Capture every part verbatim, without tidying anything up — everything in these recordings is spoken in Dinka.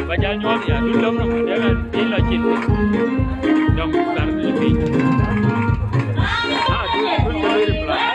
Ba jal nyuɔɔth ya, dun dɔm nɔm, dek an, piny lɔ cin. Dɔm kar në piny. Ah, dun, dun ke loi reply.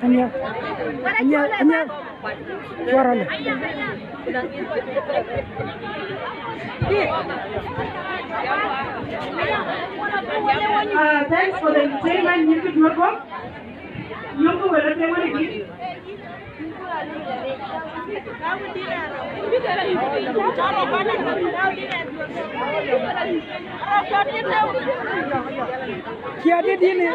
Anya, anya, anya. Suara le. Uh, thanks for the entertainment. Nyirkë duɔ̈r kɔ̈k. Yöŋkë wël rɔt, wël rɔt. Cia dït yïn ë.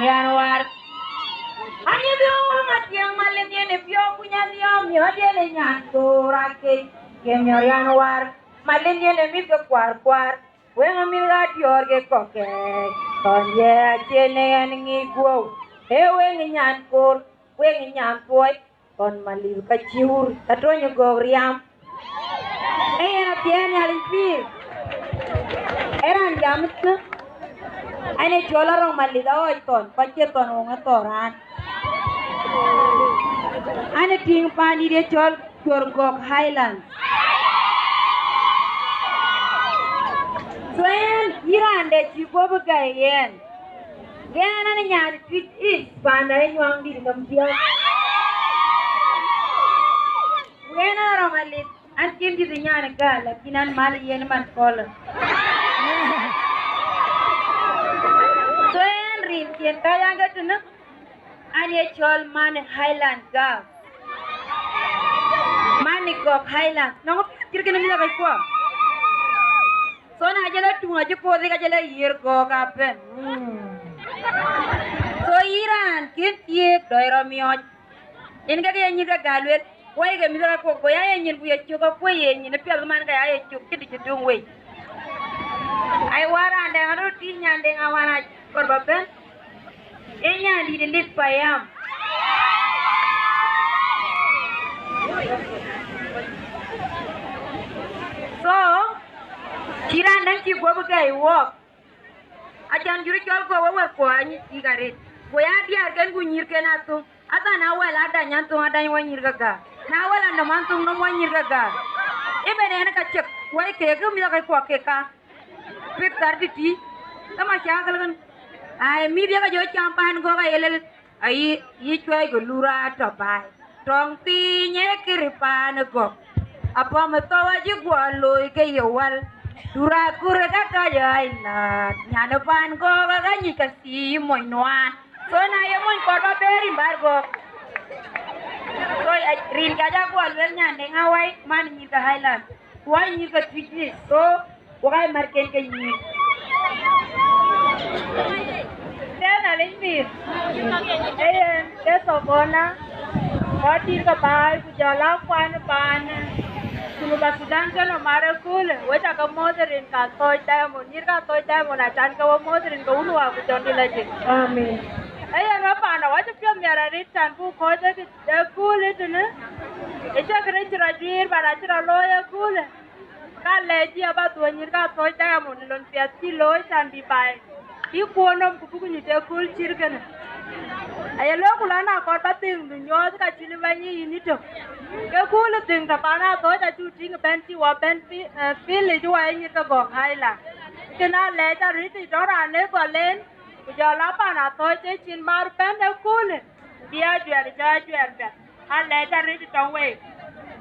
Rian war. Anyi biöŋ Matiɛŋ Malin yen ë piɔ̈u ku nyan yɔm miɔ̈t yen ë nyan thoor akec. Ye miɔ̈r rian war. Malin yen ë mïth ke kuar kuar. Weŋ ë mïth ɣa diɔ̈ɔ̈r ke kɔ̈k kɛɛc. Thɔn ye acie në ɣɛn ŋic guɔ̈u. Ee weŋ ë nyan koor. Weŋ ë nyan thuɔɔc. Thɔn Malith ka cï wur ka tony ë gɔ̈k riam. Ee yen athiɛɛn Nhialic pïïr. Ee raan jam ëtënë. An ee cɔl Arɔŋ Malith aɣɔc thɔn, ku acie thɔn woŋ ë thɔn raan. An ee tïŋ paandït ye cɔl Cuɔr Gɔ̈k Highland. So yen, yïn raan dɛ cï guɔ̈p ë gäi yen. Yen an nyan Tuic East, panda ë nyuaŋ dït nɔm diäk. Yen an Arɔŋ Malith, an cïn dït nyan ë gäl, lakin an mal yen man kɔlë. So yen rin cien ka yaŋ ke tënë, an ye cɔl man Highland Girl. Man ë Gɔ̈k Highland. Nɔŋ cït kënë mïth ë kɔc kuɔ. So na jël atuŋ acï koth ka jël yiër gɔ̈k abɛ̈n. Mm. So yïn raan kën thiëëk dɔc rɔ miɔɔc. Yen ke ke ye nyïïr ke gäl luel. Wai ke mïth ke kɔ̈k, go ya ye nyin ku ye cök, akuɔ̈c ye nyin ë piɛth man ke ya ye cök cï dï cï duŋ wei. Ai, wä raan dɛŋ aröt tïc nyan dɛŋ awan a kɔr bä bɛ̈n. Ee nyan dït ë lit payam. So, cï raan dɛ̈ŋ cï guɔ̈p ë gäi wɔɔk. Acan jur cɔl guɔ̈p ë wär kuɔ anyï cïk arëët. Go ya diäärken ku nyïïrken athöŋ. Adhan awɛl adany anthöŋ adany wä nyïïr ke gäär. Na awɛl anɔm anthöŋ nɔm wä nyïïr ke gäär. Ëbɛ̈n ɛn ka cek wɛ̈i keek ë mïth ke kuɔ kek ka. Pek thar tïtï, ke macakël kën. Ai, mïth ye ke jɔ cam paan gɔ̈k aye lel, ayï, yï cuɛɛi ke lura tɔ baai. Tɔŋ piny ee kër paan gɔ̈k. Apɔ̈m ë thou acï guɔ looi ke ye wäl. Lura kur ë ka tɔc ë ai laat. Nyan ë paan gɔ̈k ë ka nyic ka thii mony nuaan. So na ye mony kɔɔr ba beer rin baar gɔ̈k. So, eh, rin ka ja guɔ luel nyan de ŋa wai man nyïïr ke Highland. Ku wä nyïïr ke Tuic East, so, wä ka märken ke nyïïr. Tɛ̈n alec pïïr. Ee yen, ke Thogona, kɔc dït ke baai, ku jɔl a kuan ë paan, Junuba Thudan ke nɔm mar ëköölë, wek ca ke mɔ̈ɔ̈th rin ka Thɔɔc Diamond, nyïïr ka Thɔɔc Diamond, acan ke we mɔ̈ɔ̈th rin ke wun wä ku jɔn dï la jik. Amen. Ee yen, wek panda, wä cï piɔ̈th miɛt arëët, can buk kɔc ë ëkööl ë tënë, ë cï kërë cï rɔ juiir, but acï rɔ looi ëköölë. Ka lɛc cï aba dhuɔ̈ny nyïïr ka Thɔɔc Diamond lon piɛth cï looi can bï baai. Bï kuɔn nɔm ku buk nyuc ëkööl cït kënë. Aye lëu ku lɔn akɔɔr ba thiëŋdu nyuɔɔth ka cïn bä nyic yïn yïtök. Ke kööl ë thiëŋ tɔ pan Athɔɔc acuk tïŋ ëbɛ̈n cï wä bɛ̈n pi-, eh, pil yic wä ye nyïïr ke Gɔ̈k Highland. Kën alɛc arëët tɔ raan ë gɔl en, ku jɔl a pan Athɔɔc cï cin mar bɛ̈n ëköölë. Bï ajuɛɛr cä ajuɛɛr piɛth, alɛc arëët tɔŋ wei.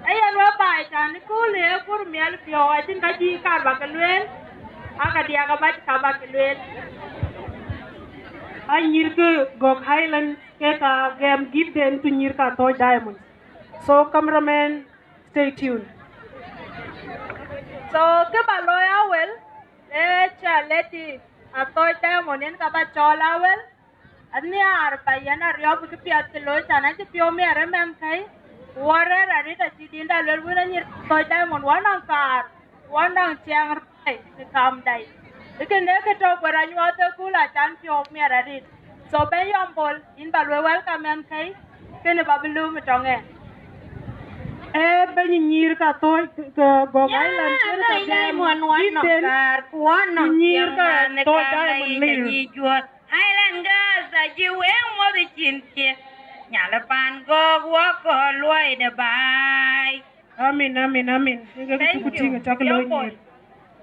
Ee yen wek baai can ëkööl ë kur miɛl piɔ̈u acïn ka cï kar bä ke lueel, aa ka diäk abac ka bä ke lueel. Anyïïr ke Gɔ̈k Highland ke ka gɛm gift den ku nyïïr ka Thɔɔc Diamond. So cameraman, stay tuned. So kë bä looi awel, ee cä leti Athɔɔc Diamond yen ka bä cɔɔl awel. Anhiaar ba yɛn ariɔp kë piɛth cï looi can acï piɔ̈u miɛt ë mɛnhkäi, ku wä rɛ̈ɛ̈r arëët acï dïnda luel wën anyïïr Thɔɔc Diamond wä nɔŋ kaar, wä nɔŋ ciɛɛŋ rɛ̈ɛ̈i në kamdai. Ë kënë kë tɔ̈u ku rɔt nyuɔɔth ëkööl acan piɔ̈u miɛt arëët. So bɛ̈ny Yɔm Bol, yïn ba luel welcome mɛnhkäi, kënë ba bï lööm ë tɔŋ ɛ. Ee bɛ̈ny nyïïr ka Thɔɔc ke Gɔ̈k Island, kënë ka Diamond wä nɔŋ kaar, ku wä nɔŋ nyïïr ka Thɔɔc Diamond lir. Highland Girls acï wek muɔ̈th cin cie, Nhial pan Gɔ̈k wä kɔn luɔi de baai. Amin, amin, amin. Thank you. Tïŋ cak looi nyïïr.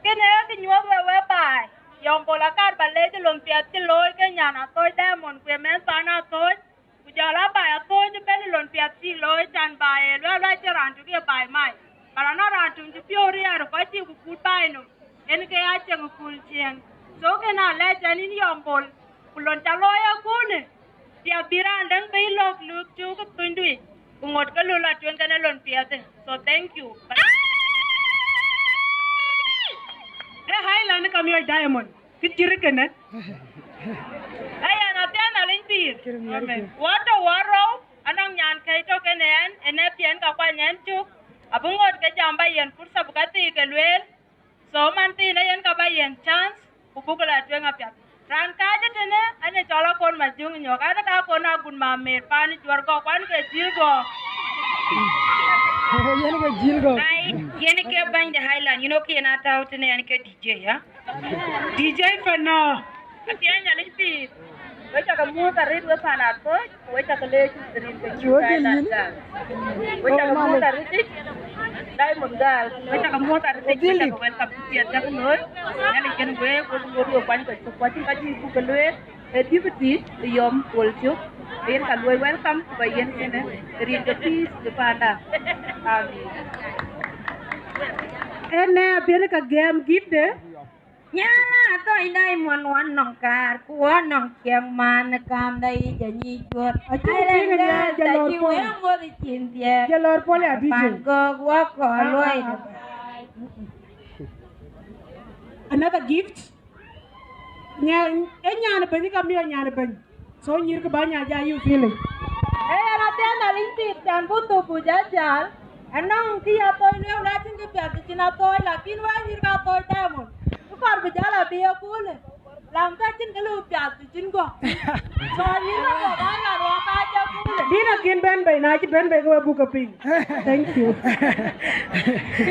Kënë kë nyuɔɔth wek wek baai. Yɔm Bol akar ba leec lon piɛth cï looi ke nyan Athɔɔc Diamond ku ye mɛnh pan Athɔɔc. Ku jɔl a baai Athɔɔc ëbɛ̈n lon piɛth cï looi can baai ë luɛl luɛl cï raan tök ye baai mai. Bä rɔn a raan töŋ cï piɔ̈u riɛɛr kɔc cï ku kut baai nɔm. Yen ke ya ceŋ ë kul ciëën. So kën alɛc ɛn yïn Yɔm Bol, ku lon ca looi ëköölë, piɛth bï raan däŋ bei lɔ̈k luk cuk ë thönydu yic, ku ŋot ke lul atueŋ kɛn ë lon piɛthë. So thank you. Ee Highland ka miɔc Diamond, kë cït kënë. Ee yen athiɛɛn alë Amen. Wɔ tɔ̈ wɔ rou, anɔŋ nyan kɛ̈i tɔ̈ kenë ɛn, ënë piɛn ka kuany ɛn cök, abï ŋot ke jam ba yen fursa bï ka thii ke lueel. So man thiin ayen ka ba yen chance, ku buk la tueŋ apiath. Raan kääc ë tënë, an ë cɔl Akon Majöŋ Nyɔk, an ë ka Akon Agut Mamer, paan ë Juɔr Gɔ̈k, kuan ke jil gɔ̈k. Yen ke jil gɔ̈k. Ai, yen ke bäny de Highland, you know, ke yen a tääu tënë, yen ke D J, ya. D J Fano. Apiɛth Nhialic pïïr. Wek cä ke muɔ̈th arëët wek paan Athööc, ku wek cä ke leec rin ke Youth Island Girl. Wek cä ke muɔ̈th arëët, Diamond Girl, wek cä ke muɔ̈th arëët, wek cä ke welcome to piɛth cä ke looi. Nhialic kën wek, wek ŋot wek kuany kɔc thok, ku acïn ka cï buk ke lueel, ee deputy ë yɔm Kuɔl Cök, yen ka luɔi welcome, ku ba yen kënë rin ke peace ke paanda. Amen. Ënë apiɛth ka gɛm gift de. Nyala Athööc Diamond wɔ nɔŋ kaar, ku wɔ nɔŋ ciɛɛŋ man ë kamda yic anyic Juɔr. Acï Island Girl, acï wek muɔ̈th cin thiɛɛk. Jɔl lɔr puɔl ya D J. Pan gɔ̈k wɔ kɔɔr luɔi. Another gift. Nya, ë nyan bɛ̈ny ka miɔɔc nyan bɛ̈ny. So nyïïr kë bäny, how are you feeling? Ee, ɣɛn athiɛɛn Nhialic pïïr, can buk thok buk jal jäl. Anɔŋ kë ya Athööc lueel, na cïn kë piath cïn Athööc, lakin wek nyïïr ka Athööc Diamond, kë kɔɔr bï jäl abï ye kulë. Lam ka cïn kë lëu piath cïn gɔ̈k. So nyïïr ka Athööc Diamond, wɔ ka jal kulë. Dïn akïn bɛ̈n bei, na cï bɛ̈n bei ke we buk ke piŋ. Thank you.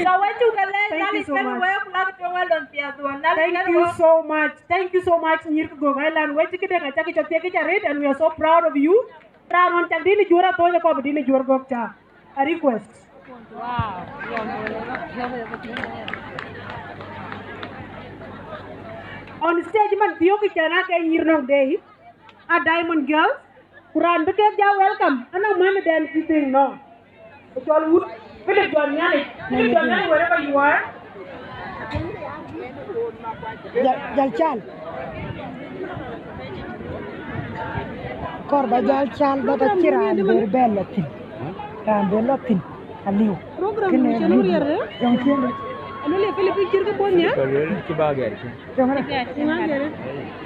So we cuk ke leec, Nhialic kën wek ku lak tueŋ wek lon piath duɔn. Thank you so much. Thank you so much, nyïïr ke Gɔ̈k Island. Wek cï këdëŋ acä ke cɔk thiek ke cä rëët, and we are so proud of you. Raan ɣɔn cak dïn ë Juɔr Athööc akɔɔr bï dïn ë Juɔr Gɔ̈k cak. A request. Wow. On stage man thiɔ̈k cän ake nyïïr nɔŋ dei, a Diamond Girls. Ku raan bï kek ja welcome, anɔŋ mänhden cï piŋ nɔ̈k. Ku cɔl wut Philip John Nhialic. Philip John Nhialic, wherever you are. Jal, jal cal. Kɔɔr ba jal cal, ba ka cï raan ber bɛ lɔ thïn. Raan ber lɔ thïn. Aliu. Program kënë cïn aliu. Riɛr, eh? Yɔŋ thiëndë. Anu le Philip cïr ke bɔn ya? Cï ba gɛr cï. Yɔŋ rɛ. Ŋa gɛr?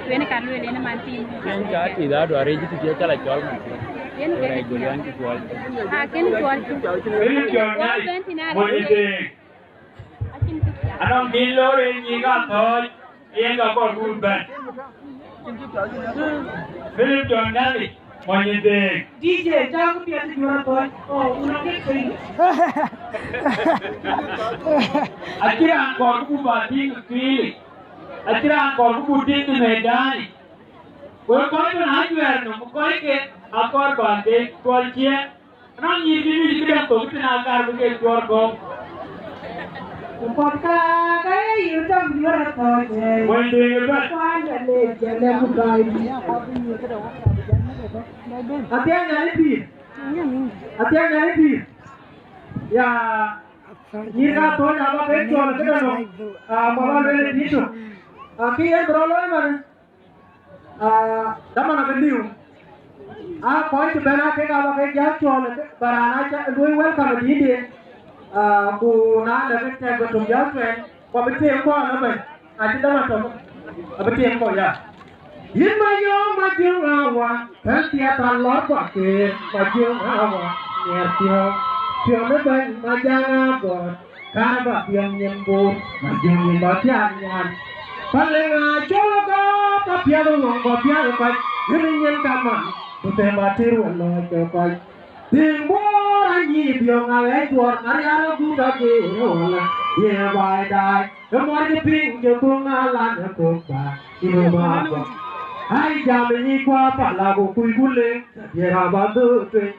Kuen ka lueel yen man tin. Tin ka ti da do are jiti ti chala chol man. Yen ke. Ore jol yan ki chol. Ah, ken chol. Philip John Nai. Mo ite. Anɔŋ bil lor en nyi ka thɔc. Yen ka kɔr ku bɛ̈n. Philip John Nai. Mɔny ë dheek. D J, cä kë piɛth juɔ̈r thɔ̈c. Oh, unɔ ke keny. Acï raan kɔɔr ku ba tïŋ ë kiilic. Acï raan kɔɔr ku tïŋ ë medani. Wek kɔc bï na juɛɛr nɔm, kɔc ke akɔɔr ba ke tuɔl ciɛɛŋ. Anɔŋ nyïïr bï mïth këdäŋ thok tïn akar bï ke juɔ̈r gɔ̈k. Ku kɔc ka, ka ye yï tɔŋ juɔ̈r thɔ̈c, eh. Mɔny dheek ëbɛ̈n. Kuan de le jɛlɛ ku bai. Athiɛɛn Nhialic pïïr. Athiɛɛn Nhialic pïïr. Ya, nyïïr ka thɔ̈c aba ke cɔl këdäŋ nɔm. Ah, kɔc ba lueel ë dït tök. Ah, kë yen bï rɔt looi man. Ah, dhamana bï liu. Ah, kɔc cï bɛ̈n aa kek aba ke jäl cɔl, ba raan aa ca luɔi welcome ë dïïtden. Ah, ku na lë ke tɛ̈k bï tök jäl tuɛny, ku abï tëëk kɔn ëbɛ̈n, acï dhamana tök, abï tëëk kɔn ya. Yïn Mayɔm Majöŋ Awa, pɛ̈n thiɛth alɔr kɔc keek, Majöŋ Awa, nhiɛɛr piɔ̈u, piɔ̈n ëbɛ̈n Majaŋ Agɔɔt. Kar ba piɛŋ nyin boor, ma jiëŋ nyin ba piath nyan. Pale ŋa cɔl kɔ̈k ba piath ŋɔŋ ba piath kɔc, rin nyin kaman, ku them ba tër wën lɔɔc ke kɔc. Piŋ boor anyi biɔŋ a ɣɛc duɔr, mariar agut ageer ɣɔla, ye baai daai, ë mɔc piŋ jɔ thoŋ alan ë kök ba, ïn ë ba kɔc. Ai jam ë nyic kua pala ku kuc ku leŋ, diɛɛr aba dhöör tueŋ.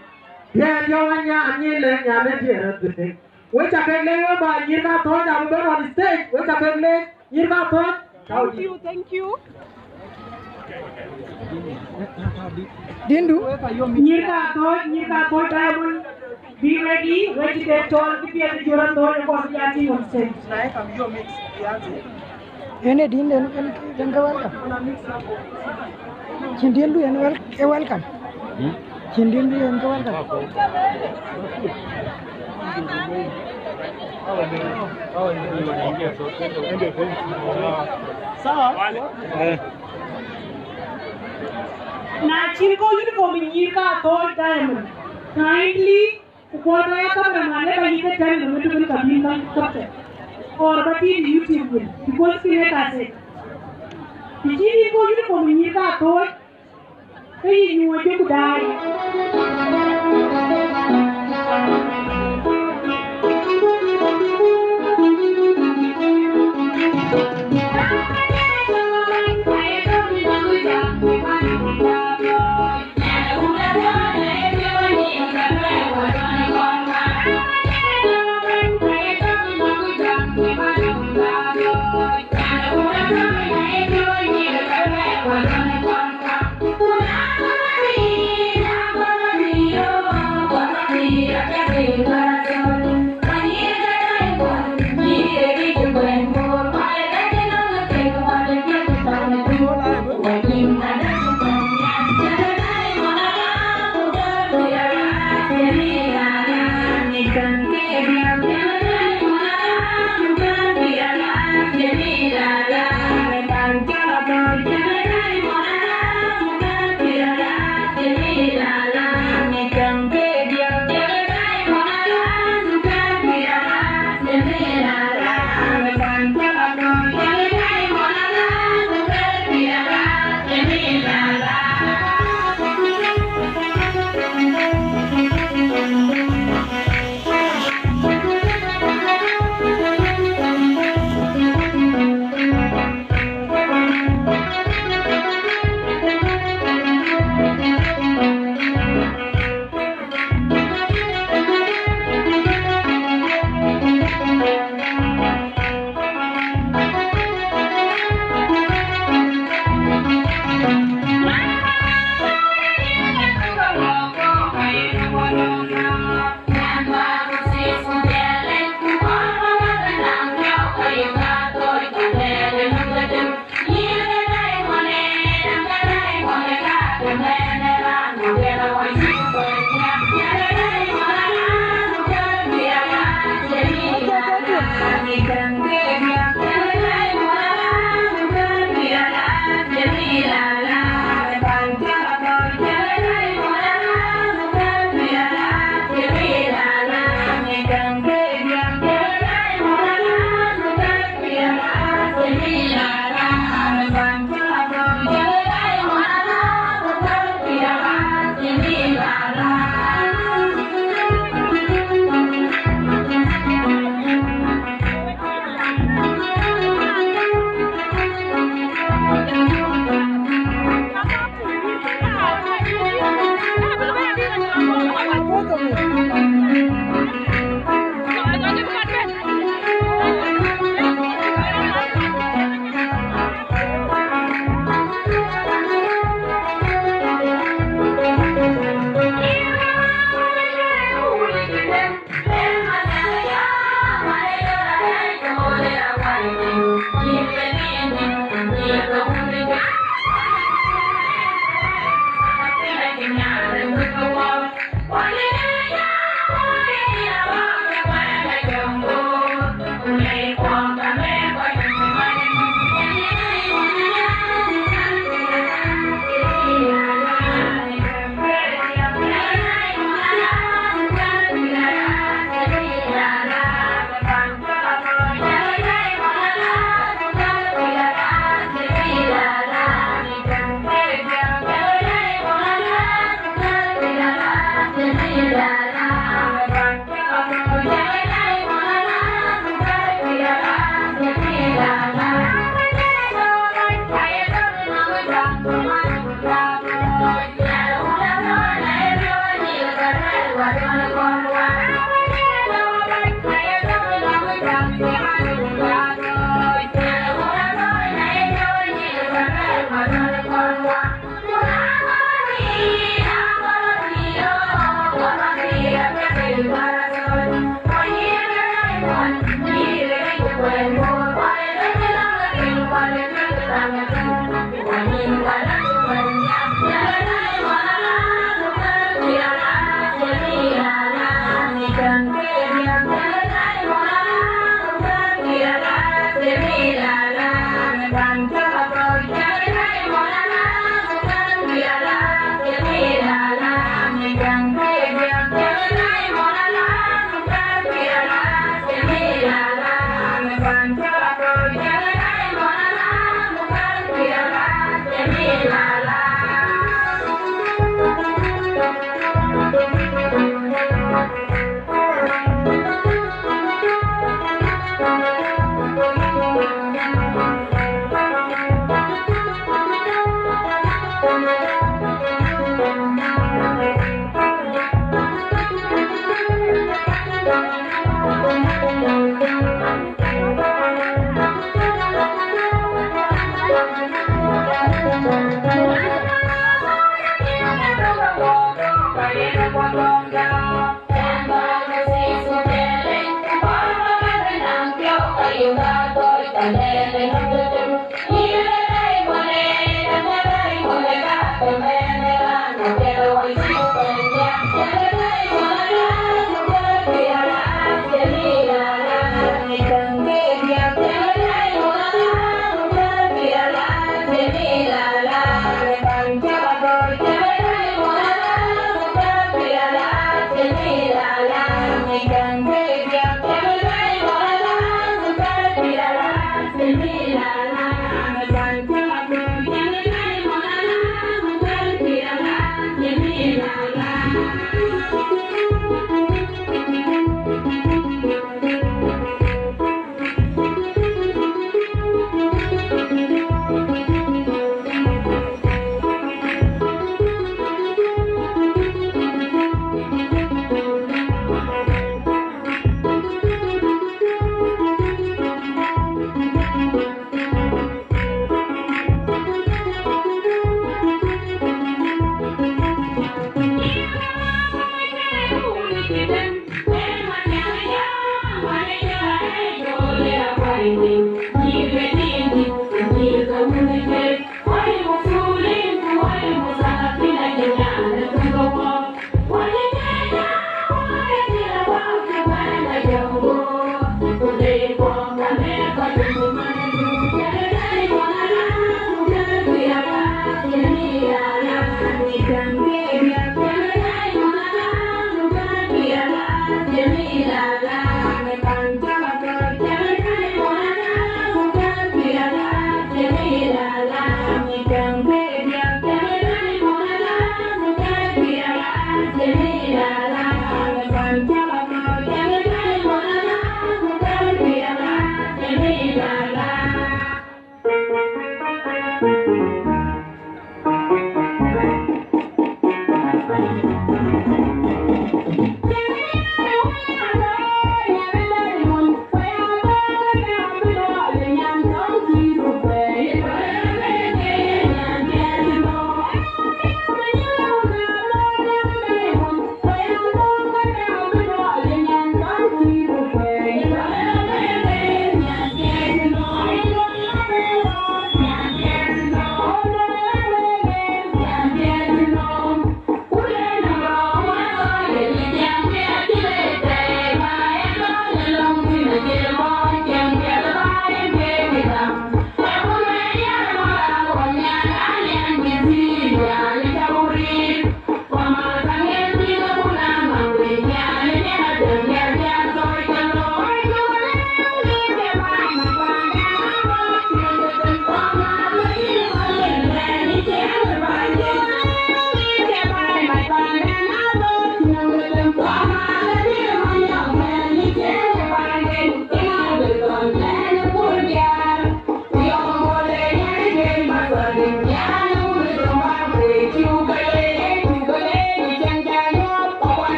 Diɛɛr jɔ wä nyan nyin leŋ nyan ë diɛɛr ë dhëëŋ. Wek ca kek leec wek ba nyïïr ka thɔ̈ɔ̈c abï bɛ̈n on stage. Wek ca kek leec nyïïr ka thɔ̈ɔ̈c. Thank you, thank you. Dindu. Nyïïr ka thɔ̈ɔ̈c, nyïïr ka thɔ̈ɔ̈c Diamond. Be ready. Wek cï kek cɔl kë piɛth juɔ̈r athɔ̈ɔ̈c ë kɔc ya tïŋ on stage. Yen ë din den, en, en ke welcome. Cïn din du en wel-, e welcome. Hmm? Cïn din du en ke welcome. Sawa. Eh. Na cïn kɔc uniform nyïïr ka thɔɔc Diamond, kindly, ku kuɔn ka ya cameraman, ë ka yïk ë tɛ̈n në wëtëkën ka bïn ka capture, or ba tïït YouTube wën, because kën ë ka thek. Të cïn yïn kɔc uniform nyïïr ka thɔɔc, ke yï nyuɔɔc jɔku daai.